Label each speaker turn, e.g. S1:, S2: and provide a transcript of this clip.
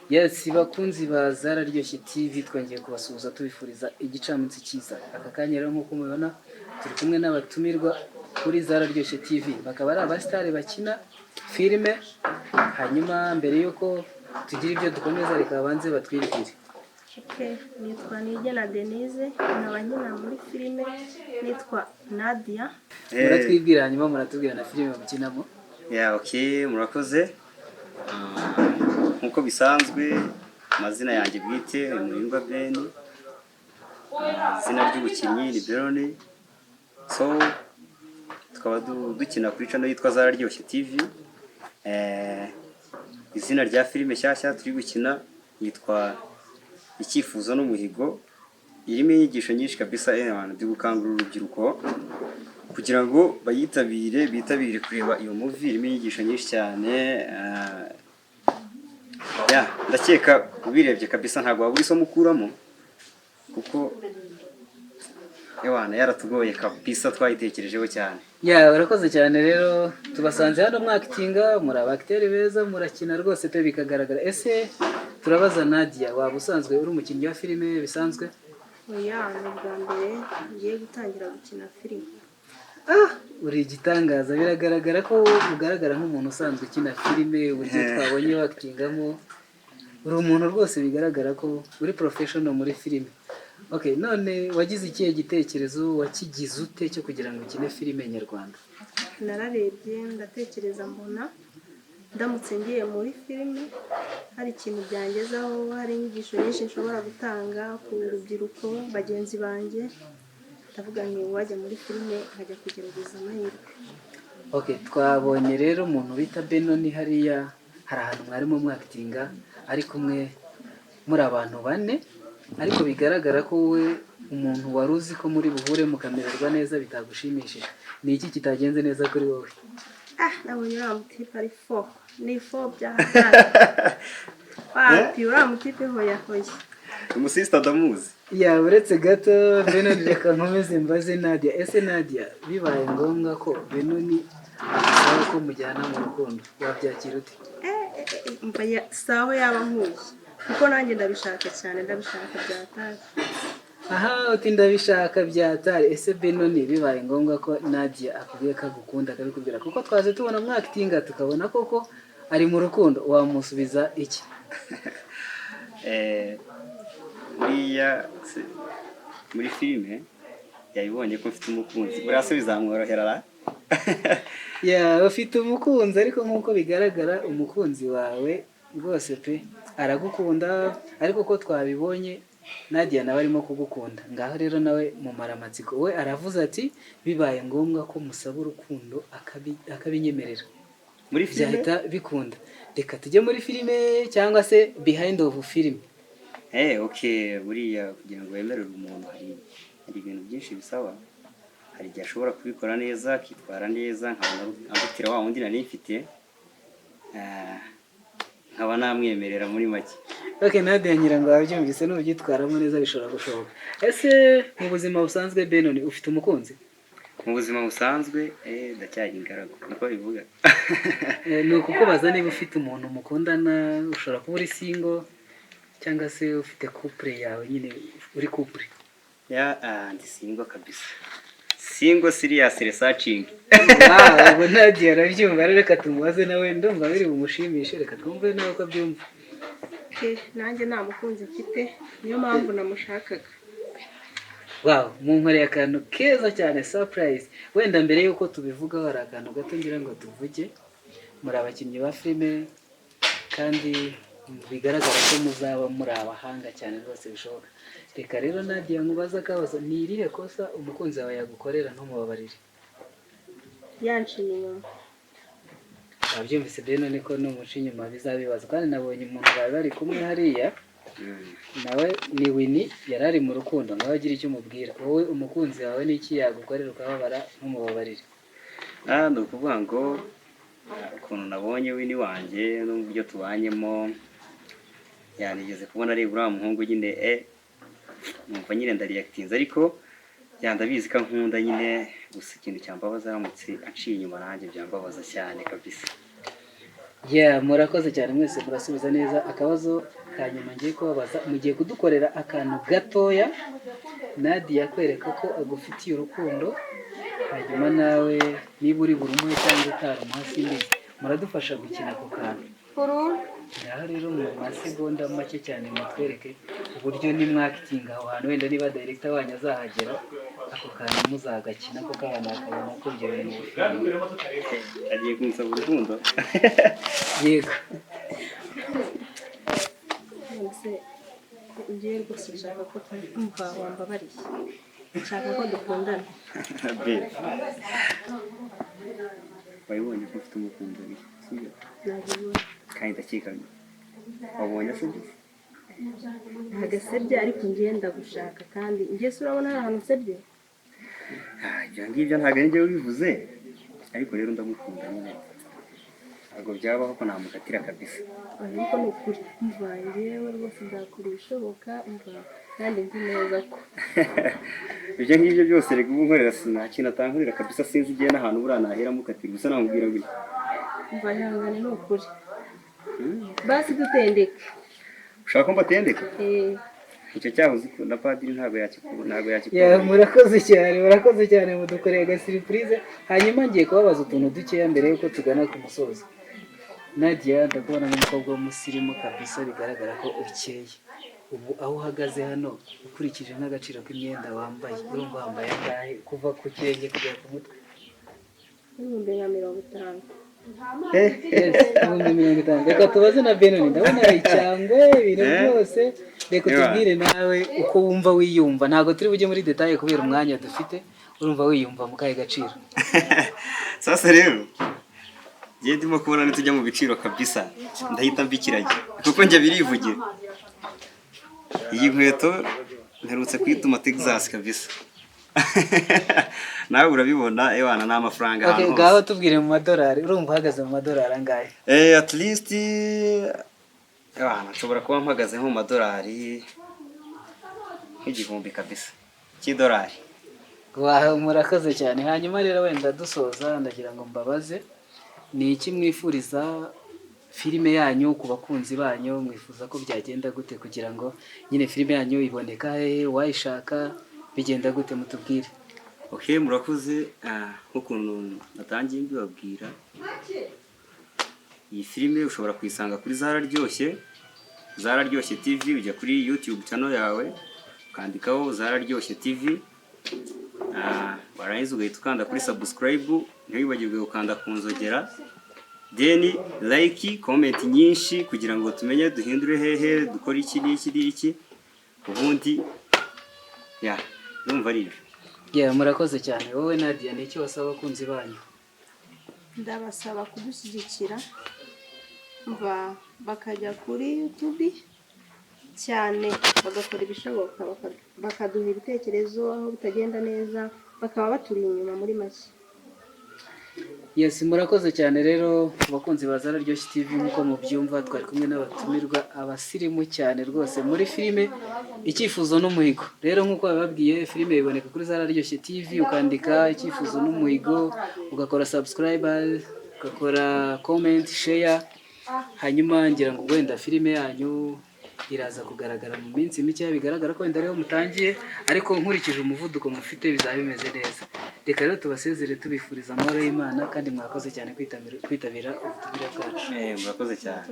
S1: Yes, bakunzi ba Zararyoshye TV, twongeye kubasuhuza tubifuriza igicamunsi cyiza. Aka kanya rero, nk'uko mubibona, turi kumwe n'abatumirwa kuri Zararyoshye TV, bakaba ari abasitari bakina filime. Hanyuma mbere y'uko tugira ibyo dukomeza, reka babanze batwibwire.
S2: Okay, nitwa Nigena Denise, nkaba nkina muri filime nitwa Nadia.
S1: Muratwibwira, hanyuma muratubwira na filime mukinamo.
S3: Yeah, okay, murakoze. Nk'uko bisanzwe, amazina yanjye bwite ni Murindwa Ben. Izina ry'ubukinnyi ni Beroni. So tukaba dukina kuri channel yitwa Zararyoshye TV. Izina rya filime nshyashya turi gukina yitwa Icyifuzo n'Umuhigo. Irimo inyigisho nyinshi kabisa, abantu byo gukangurira urubyiruko kugira ngo bayitabire, bitabire kureba iyo movie. Irimo inyigisho nyinshi cyane. Ya, ndakeka ubirebye kabisa ntabwo wabura isomo ukuramo, kuko ewana yaratugoye kabisa, twayitekerejeho cyane.
S1: Ya, urakoze cyane. Rero tubasanze hano mwakitinga, muri abakiteri beza, murakina rwose pe, bikagaragara. Ese turabaza Nadia, waba usanzwe uri umukinnyi wa filime bisanzwe?
S2: Oya, ni ubwa mbere ngiye gutangira gukina filime.
S1: Ah, uri igitangaza! Biragaragara ko ugaragara nk'umuntu usanzwe ukina filime. Uburyo twabonye wakitingamo, uri umuntu rwose bigaragara ko uri professional muri filime. Okay, none wagize ikihe gitekerezo, wakigize ute cyo kugira ngo ukine filime nyarwanda?
S2: Nararebye, ndatekereza, mbona ndamutse ngiye muri filime hari ikintu byangezaho, hari inyigisho nyinshi nshobora gutanga ku rubyiruko bagenzi banjye. Ndavuga nti wajya muri filime nkajya kugerageza amahirwe.
S1: Okay, twabonye rero umuntu bita Benoni hariya, hari ahantu mwarimo mwakitinga ari kumwe muri abantu bane, ariko bigaragara ko wowe umuntu wari uzi ko muri buhure mukamererwa neza bitagushimishije. Ni iki kitagenze neza kuri wowe?
S2: Ah, nabonye uriya mutipe ari fo, ni fo byahatari. Wapi, uriya mutipe hoya hoya.
S3: Umusisita ndamuzi.
S1: Ya, uretse gato Benoni, reka nkomeze mbaze Nadia. Ese Nadia, bibaye ngombwa ko Benoni agusaba ko mujyana mu rukundo, wabyakira ute?
S2: Mva sawa, yaba nkuye, kuko nanjye ndabishaka cyane, ndabishaka byatari.
S1: Aha, uti ndabishaka byatari. Ese Benoni, bibaye ngombwa ko Nadia akubwiye ko agukunda, akabikubwira, kuko twaje tubona mwakitinga tukabona koko ari mu rukundo, wamusubiza iki?
S3: Buriya muri filime yabibonye ko mfite umukunzi, buriya se bizamworohera ra?
S1: Ya, ufite umukunzi, ariko nk'uko bigaragara umukunzi wawe rwose pe aragukunda, ariko ko twabibonye Nadia nawe arimo kugukunda. Ngaho rero nawe mumara amatsiko. We aravuze ati bibaye ngombwa ko musaba urukundo akabinyemerera
S3: muri filime
S1: byahita bikunda. Reka tujye muri filime cyangwa se behind of film.
S3: Okay, buriya kugira ngo wemerere umuntu hari ibintu byinshi bisaba. Hari igihe ashobora kubikora neza, akitwara neza, nkabona andutira wa wundi nari mfite, nkaba namwemerera muri make.
S1: Okay, Nadia, ngira ngo wabyumvise, nubyitwaramo neza bishobora gushoboka. Ese mu buzima busanzwe, Benoni, ufite umukunzi?
S3: Mu buzima busanzwe, ndacyari ingaragu, niko bivuga.
S1: Ni ukukubaza niba ufite umuntu mukundana. Ushobora kuba uri single cyangwa se ufite couple yawe nyine, uri couple.
S3: Ya, ndi single kabisa, single serious researching.
S1: Wow, ubwo Nadia arabyumva. Rero reka tumubaze nawe, ndumva biri bumushimishe. Reka twumve nawe uko abyumva.
S2: Nanjye nta mukunzi mfite, niyo mpamvu namushakaga.
S1: Wow, munkoreye akantu keza cyane, surprise. Wenda mbere y'uko tubivugaho, hari akantu gato ngira ngo tuvuge. Muri abakinnyi ba filime kandi bigaragara ko muzaba muri abahanga cyane rwose bishoboka. Reka rero Nadia nkubaze akabazo: ni irihe kosa umukunzi wawe yagukorera ntumubabarire?
S2: Yanciye inyuma.
S1: Wabyumvise rero, niko numuca inyuma bizabibaza. Kandi nabonye umuntu bari bari kumwe hariya, nawe ni Winnie, yari ari mu rukundo. Nawe agira icyo umubwira. Wowe umukunzi wawe n'iki yagukorera ukababara ntumubabarire?
S3: Ni ukuvuga ngo ukuntu nabonye Winnie wanjye n'uburyo tubanyemo, yanigeze kubona ari uriya muhungu nyine, numva nyine ndariyakitinze, ariko ya, ndabizi ko ankunda nyine. Gusa ikintu cyambabaza, aramutse aciye inyuma nanjye byambabaza cyane kabisa.
S1: Yeah, murakoze cyane mwese, murasubiza neza. Akabazo ka nyuma ngiye kubabaza, mugiye kudukorera akantu gatoya, Nadia akwereka ko agufitiye urukundo, hanyuma nawe niba uri burumuhe cyangwa utarumuha simbizi, muradufasha gukina ako kantu. Ngaho rero mu masegonda make cyane mutwereke uburyo nimwakitinga aho hantu, wenda niba director wanyu azahagera, ako kantu muzagakina kuko abantu bakabona ko ibyo bintu bifite.
S3: Agiye kunsaba urukundo.
S1: Yego.
S2: None njyewe rwose nshaka ko umva, wambabariye, nshaka ko dukundana.
S3: Babe, wabibonye ko mfite umukunzi, sibyo?
S2: Nabibona.
S3: Kandi ndakeka wabonye sibyo?
S2: Ntabwo asebye, ariko njyewe ndagushaka, kandi njye se urabona hari ahantu nsebye?
S3: Ah, ibyo ngibyo ntabwo ari njye ubivuze, ariko rero ndamukunda nyine, ntabwo byabaho ko namukatira kabisa.
S2: Ariko ni ukuri, umva, njyewe rwose nzakora ibishoboka, umva, kandi nzi neza ko
S3: Ibyo ngibyo byose reka ubu nkorera, nta kintu atankorera kabisa. Sinzi igihe n'ahantu buriya nahera mukatira gusa, namubwira gutya.
S2: Umva, ihangane, ni ukuri, basi dutendeke.
S3: Ushaka ko mbatendeka?
S2: Eh.
S3: Icyo cyaha uzi ko na padiri ntabwo yakikubona, ntabwo
S1: Yeah,
S3: yakikubona.
S1: Murakoze cyane, murakoze cyane, mudukoreye agasurprise. Hanyuma ngiye kubabaza utuntu dukeya mbere y'uko tugana ku musozo. Nadia, ndakubona nk'umukobwa w'umusirimu kabisa, bigaragara ko ukeye. Ubu aho uhagaze hano, ukurikije nk'agaciro k'imyenda wambaye, urumva wambaye angahe kuva ku kirenge kugera ku mutwe?
S2: 50,000.
S1: Yes, 50,000. Reka tubaze na Benoni, ndabona icyangwe, ibintu
S3: Eh?
S1: byose. Reka
S3: Ewa.
S1: utubwire nawe uko wumva wiyumva, ntabwo turi bujye muri détails kubera umwanya dufite. Urumva wiyumva mu kahe gaciro?
S3: Sasa rero ngiye ndimo kubona nitujya mu biciro kabisa ndahita mba ikiragi, kuko njye birivugira, iyi nkweto mperutse kuyituma Texas kabisa, nawe urabibona, ewana ni amafaranga
S1: Okay,
S3: ahantu
S1: ngaho
S3: hose.
S1: tubwire mu madolari, urumva uhagaze mu madolari angahe?
S3: At least ewana nshobora kuba mpagaze nko mu madolari nk'igihumbi kabisa cy'idolari.
S1: Wow, murakoze cyane. Hanyuma rero wenda dusoza, ndagira ngo mbabaze, ni iki mwifuriza filime yanyu ku bakunzi banyu? Mwifuza ko byagenda gute kugira ngo nyine filime yanyu iboneka hehe, wayishaka bigenda gute? Mutubwire.
S3: Okay, murakoze. Nk'ukuntu natangiye mbibabwira, iyi filime ushobora kuyisanga kuri Zararyoshye, Zararyoshye TV. Ujya kuri YouTube channel yawe ukandikaho Zararyoshye TV, warangiza ugahita ukanda kuri subscribe, ntiwibagirwe gukanda ku nzogera, then like, comment nyinshi kugira ngo tumenye duhindure hehe, dukore iki n'iki n'iki ubundi. Ya, ndumva ari ibyo.
S1: Yeah, murakoze cyane. Wowe Nadia, ni iki wasaba abakunzi banyu?
S2: Ndabasaba kudushyigikira, mva, bakajya kuri YouTube cyane, bagakora ibishoboka, bakaduha ibitekerezo aho bitagenda neza, bakaba baturi inyuma muri make.
S1: Yes, murakoze cyane rero abakunzi ba Zararyoshye TV. Nk'uko mubyumva, twari kumwe n'abatumirwa, abasirimu cyane rwose muri filime Icyifuzo n'Umuhigo. Rero nk'uko bababwiye, filime iboneka kuri Zararyoshye TV, ukandika Icyifuzo n'Umuhigo, ugakora subscribe, ugakora comment, share, hanyuma ngira ngo wenda filime yanyu iraza kugaragara mu minsi mike. Bigaragara ko wenda ariho mutangiye, ariko nkurikije umuvuduko mufite bizaba bimeze neza. Reka rero tubasezere tubifuriza amahoro y'Imana, kandi mwakoze cyane kwitabira ubutumire bwacu.
S3: Murakoze cyane.